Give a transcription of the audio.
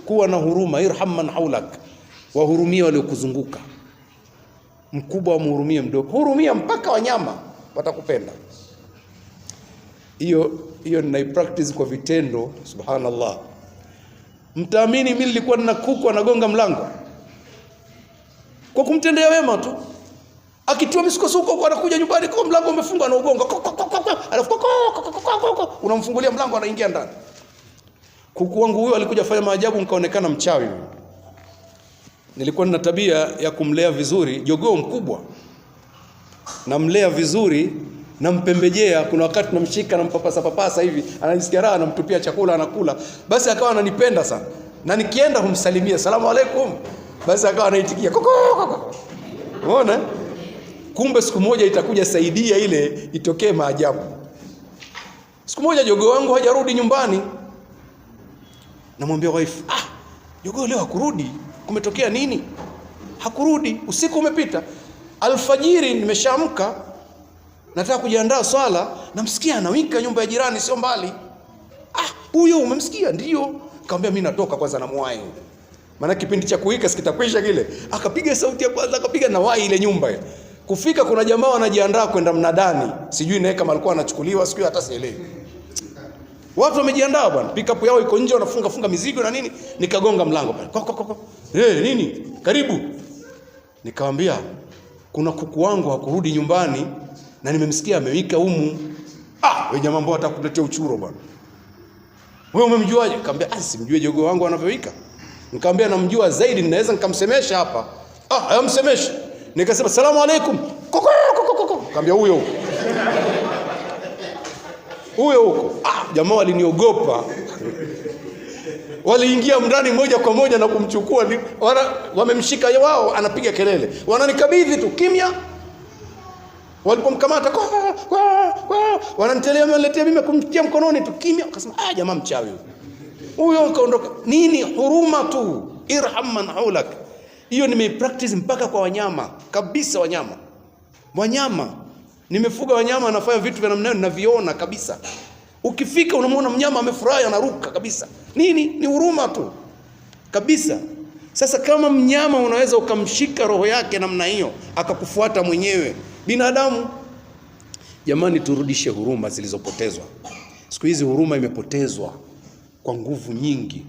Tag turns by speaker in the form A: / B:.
A: Kuwa na huruma, irham man haulak, wahurumie waliokuzunguka. Mkubwa wamhurumie mdogo, hurumia mpaka wanyama watakupenda. Hiyo hiyo ninai practice kwa vitendo. Subhanallah, mtaamini mimi nilikuwa nina kuku anagonga mlango kwa kumtendea wema tu, akitiwa misukosuko huko anakuja nyumbani kwa mlango umefungwa, anaugonga, alafu unamfungulia mlango, anaingia ndani. Kuku wangu huyo alikuja fanya maajabu, nikaonekana mchawi. Nilikuwa nina tabia ya kumlea vizuri jogoo mkubwa, namlea vizuri, nampembejea. Kuna wakati namshika, nampapasa papasa hivi, anajisikia raha, namtupia chakula, anakula. Basi akawa ananipenda sana, na nikienda humsalimia, salamu alaikum, basi akawa anaitikia koko koko. Umeona? Kumbe siku moja itakuja saidia ile itokee maajabu. Siku moja jogoo wangu hajarudi nyumbani, namwambia wife, ah, jogoo leo hakurudi, kumetokea nini? Hakurudi, usiku umepita. Alfajiri nimeshaamka, nataka kujiandaa swala, namsikia anawika nyumba ya jirani, sio mbali. Ah, huyo umemsikia? Ndio. Kaambia mimi natoka kwanza, namwahi, maana kipindi cha kuwika sikitakwisha kile. Akapiga sauti ya kwanza, akapiga na wai ile nyumba ile. Kufika kuna jamaa wanajiandaa kwenda mnadani, sijui naye kama alikuwa anachukuliwa, sijui hata sielewi. Watu wamejiandaa bwana, pickup yao iko nje, wanafunga funga mizigo na nini. Nikagonga mlango pale, koko koko, eh, nini, karibu. Nikamwambia kuna kuku wangu hakurudi nyumbani na nimemsikia amewika humu. Ah, wewe jamaa, mbona atakuletea uchuro bwana? Wewe umemjuaje? Nikamwambia ah, simjue jogoo wangu anavyowika. Nikamwambia namjua zaidi, ninaweza nikamsemesha hapa. Ah, hayamsemeshi. Nikasema salamu alaikum. Koko koko koko. Nikamwambia huyo huko. Huyo huko. Ah, jamaa waliniogopa. Waliingia ndani moja kwa moja na kumchukua, wamemshika wao, anapiga kelele, wananikabidhi tu kimya. Walipomkamata wananitelea, wananiletea mimi kumtia mkononi tu kimya. Akasema ah, jamaa mchawi huyo, kaondoka. Nini? Huruma tu, irham man haulak. Hiyo nimeipractice mpaka kwa wanyama kabisa, wanyama wanyama. Nimefuga wanyama, anafanya vitu vya namna hiyo, ninaviona kabisa. Ukifika unamwona mnyama amefurahi, anaruka kabisa. Nini? Ni huruma tu kabisa. Sasa kama mnyama unaweza ukamshika roho yake namna hiyo akakufuata mwenyewe, binadamu jamani, turudishe huruma zilizopotezwa. Siku hizi huruma imepotezwa kwa nguvu nyingi.